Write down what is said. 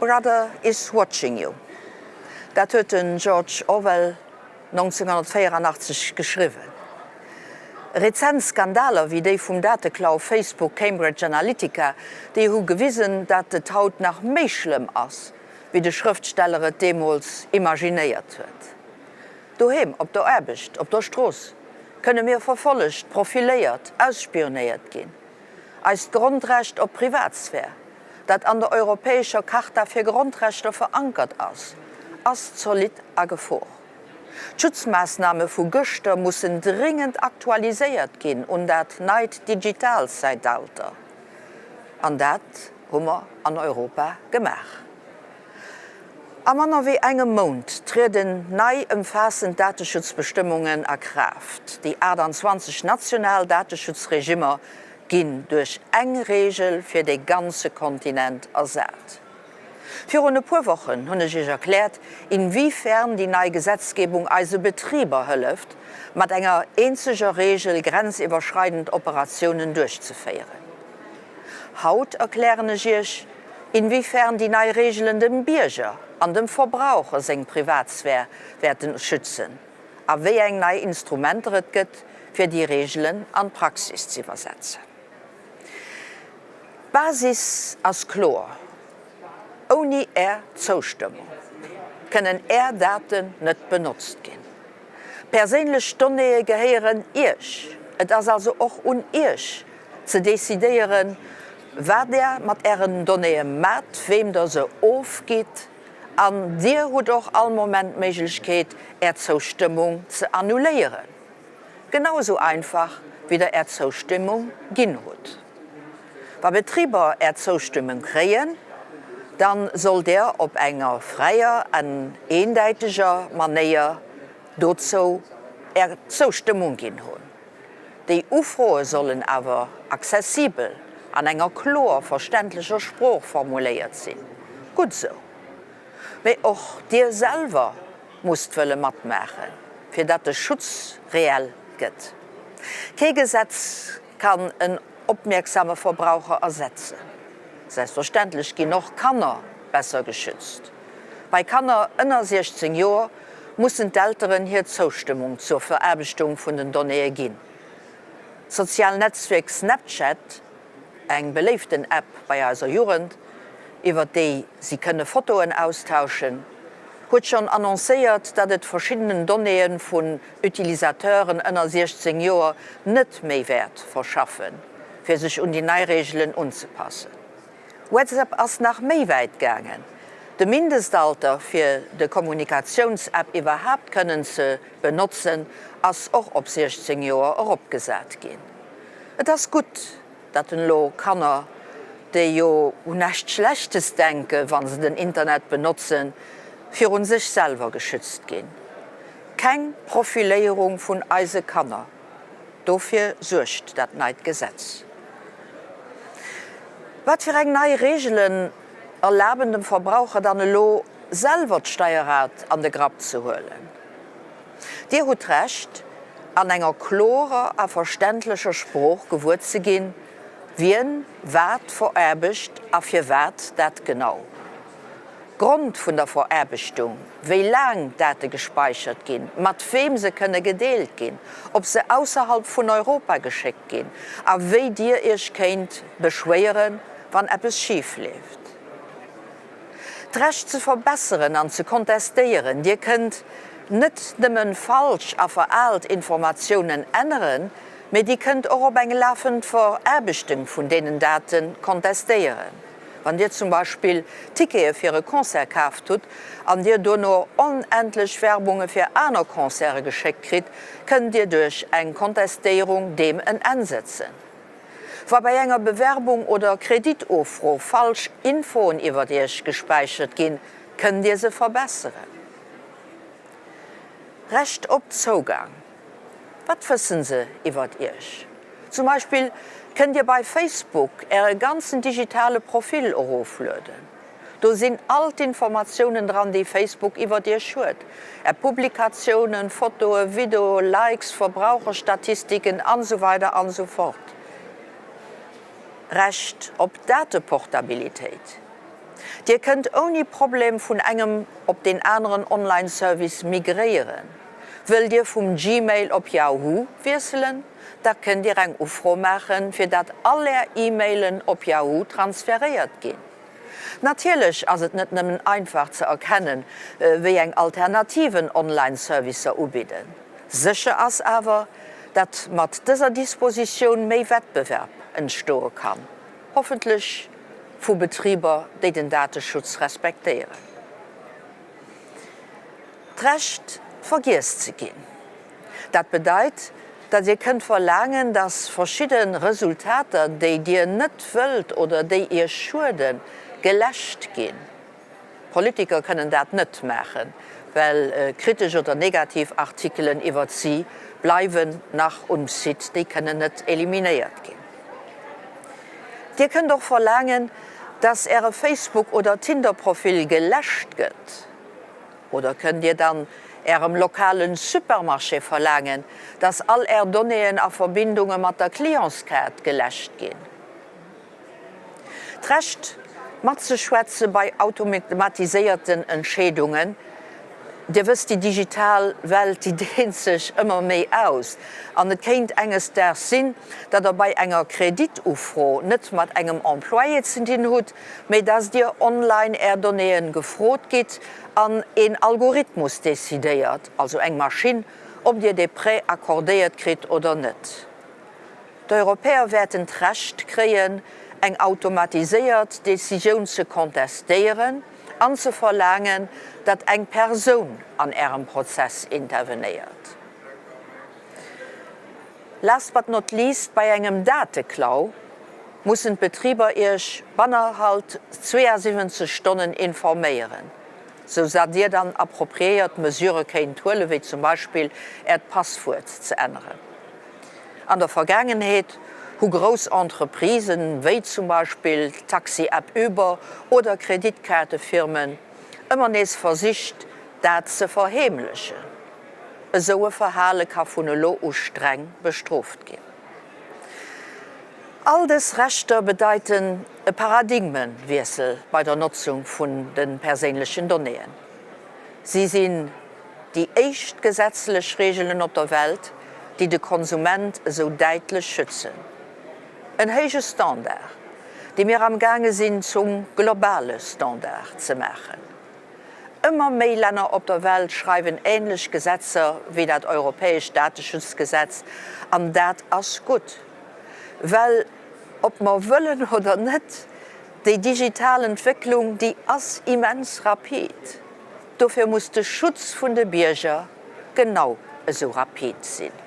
Brother is watching you. Dat huet den George Orwell 1984 geschriwwen. Rezent Skandaler wéi déi vum Dateklau Facebook Cambridge Analytica, déi hu gewisen, dat et haut nach méi schlëmm ass, wéi de Schrëftsteller et deemools imaginéiert huet. Doheem, op der Aarbecht, op der Strooss kënne mir verfollegt, profiléiert, ausspionéiert ginn. Eist Grondrecht op Privatsphär, dat an der europäescher Charta fir Grondrechter verankert ass, ass zolidd a Gefor. D'Schutzmaassname vu gëschter mussen dringend aktualiséiert ginn un dat neit Digitalzäitalter. An dat hu mer an Europa gemaach. A manner wéi engem Mount trieden nei ëmfaassend Dateschutzbestëmmungen a Kraaft. Déi 28 national Dateschutzregimmer ginn duerch eng Reegel fir de ganze Kontinent ersat. Virun e puer Wochen hunn ech Iech erkläert, inwiefern déi nei Gesetzgebung eise Betriber hëlleft, mat enger eenzeger Reegel grenziwwerschreidend Operatiounen duerchzeféieren. Haut erklären ech Iech, inwiefern déi nei Reegelen dem Bierger an dem Verbraucher seng Privatsphär wäerten schützen a wéi eng nei Instrumenter et gëtt, fir déi Reegelen an d'Praxis z'iwwersetzen. D'Basis ass kloer, Ouni Är Zoustëmmung kënnen Är Daten net benotzt ginn. Perséinlech Donnéeë gehéieren Iech, et ass also och un Iech ze decidéieren, wat Där mat Ären Donnéeë maacht, weem Der se ofgitt, an Dir hutt och all Moment d'Méiglechkeet, Är Zoustëmmung ze annuléieren, genau esou einfach, wéi Der Är Zoustëmmung ginn hutt. Wa Betriber Är Zoustëmmung kréien, da sollt Der op enger fräier an eendäiteger Manéier dozou Är Zoustëmmung ginn hunn. Déi Ufroe sollen awer accessibel, an enger kloer verständlecher Sprooch formuléiert sinn. Gutt esou. Mee och Dir selwer musst wëlle matmaachen, fir datt de Schutz reell gëtt. Kee Gesetz kann en opmierksame Verbraucher ersetzen. Selbstverständlech ginn och Kanner besser geschützt. Bei Kanner ënner 16 Joer mussen d'Elteren hir Zoustëmmung zur Veraarbechtung vun den Donnéeë ginn. D'sozial Netzwierk Snapchat, eng beléiften App bei eiser Jugend, iwwer déi si kënne Fotoen austauschen, huet schonn annoncéiert, datt et verschiddenen Donnéeë vun Utilisateuren ënner 16 Joer net méi wäert verschaffen, fir sech un déi nei Reegelen unzepassen. WhatsApp ass nach méi wäit gaangen. De Mindestalter fir de Kommunikatiounsapp iwwerhaapt kënnen ze benotzen ass och op 16 Joer eropgesat ginn. Et ass gutt, datt elo Kanner, déi jo un näischt Schlechtes denke wa se den Internet benotzen, virun sech selwer geschützt ginn. Keng Profiléierung vun eise Kanner. Dofir suergt dat neit Gesetz. Wat fir eng nei Reegelen erlaben dem Verbraucher dann elo selwer d'Steierrad an de Grapp ze huelen? Dir hutt d'Recht, an enger klorer a verständlecher Sprooch gewuer ze ginn, wien wat veraarbecht a firwat dat genau. Grond vun der Veraarbechtung, wéi laang d'Date gespeichert ginn, mat weem se kënne gedeelt ginn, ob se ausserhalb vun Europa geschéckt ginn a wéi Dir Iech kéint beschwéieren, wann eppes schif leeft. D'Recht ze verbesseren an ze kontestéieren, Dir kënnt net nëmme falsch a veraalt Informatiounen änneren, mee Dir kënnt och op eng lafend Veraarbechtung vun deenen Date kontestéieren. Wann Dir zum Beispill Tickete fir e Concert kaaft hutt an Dir dono onendlech Werbunge fir aner Concerte geschéckt kritt, kënnt Dir duerch eng Kontestéierung deem en Enn sëtzen. Wa bei enger Bewerbung oder Kreditoffro falsch Infoen iwwert Iech gespäichert ginn, kënnt Dir se verbesseren. Recht op Zougang. Wat wëssen se iwwert Iech? Zum Beispill kënnt Dir bei Facebook Äre ganzen digitale Profil eroflueden. Do sinn all d'Informatiounen dran, déi Facebook iwwert Iech huet, Är Publikatiounen, Fotoe, Videoe, Likes, Verbraucherstatistiken an esou weider an esou fort. Recht op Dateportabilitéit. Dir kënnt ouni Problem vun engem op deen aneren Online-Service migréieren. Wëllt Dir vum Gmail op Yahoo wiesselen? Da kënnt Dir eng Ufro maachen, fir dat all Är E-Mailen op Yahoo transferéiert ginn. Natierlech ass et net nëmmen einfach ze erkennen, wéi eng Alternativen Online-Servicer ubidden. Sécher ass awer, dat mat dëser Dispositioun méi Wettbewerb entstoe kann, hoffentlech vu Betriber, déi den Dateschutz respektéieren. D'Recht, vergiess ze ginn. Dat bedeit, datt Dir kënnt verlaangen, datt verschidde Resultater, déi Dir net wëllt oder déi Iech schueden, geläscht ginn. Politiker kënnen dat net maachen, well kritesch oder negativ Artikelen iwwert si bleiwen nach um Site, déi kënnen net eliminéiert ginn. Dir kënnt och verlaangen, datt Äre Facebook oder Tinder-Profil geläscht gëtt. Oder kënnt Dir dann Ärem lokalen Supermarché verlaangen, dass all Är Donnéeën a Verbindunge mat der Clientskaart geläscht ginn? D'Recht matzeschwätze bei automatiséierten Entscheedungen, Dir wësst, déi digital Welt, déi deent sech ëmmer méi aus an et kéint enges Daags sinn, datt Der bei enger Kreditufro net mat engem Employé ze dinn hutt, mee dass Dir online Är Donnéeën gefrot gitt an een Algorithmus decidéiert, also eng Maschinn, ob Dir dee Prêt accordéiert kritt oder net. D'Europäer wäerten d'Recht kréien, eng automatiséiert Decisioun ze contestéieren an ze verlaangen, datt eng Persoun an Ärem Prozess intervenéiert. Last but not least, bei engem Dateklau mussen d'Betriber Iech bannerhalt 72 Stonnen informéieren, sou datt Dir dann appropriéiert Mesurë kéint huelen, wéi zum Beispill Äert Passwuert ze änneren. An der Vergaangenheet hu grouss Entreprisen, wéi zum Beispill d'Taxi-App Uber oder Kreditkaartefirmen, ëmmer nees versicht, dat ze verheemlechen. Esou e Verhale ka vun elo u streng bestrooft ginn. All dës Rechter bedeiten e Paradigmewiessel bei der Notzung vun de perséinlechen Donnéeën. Si sinn déi éischt gesetzlech Reegelen op der Welt, déi de Konsument esou däitlech schützen. En héije Standard, dee mir am gaange sinn zum globale Standard ze maachen. Ëmmer méi Länner op der Welt schreiwen änlech Gesetzer wéi dat europäescht Dateschutzgesetz, an dat ass gutt, well ob mer wëllen oder net, déi digital Entwécklung, déi ass immens rapid. Dofir muss de Schutz vun de Bierger genau esou rapid sinn.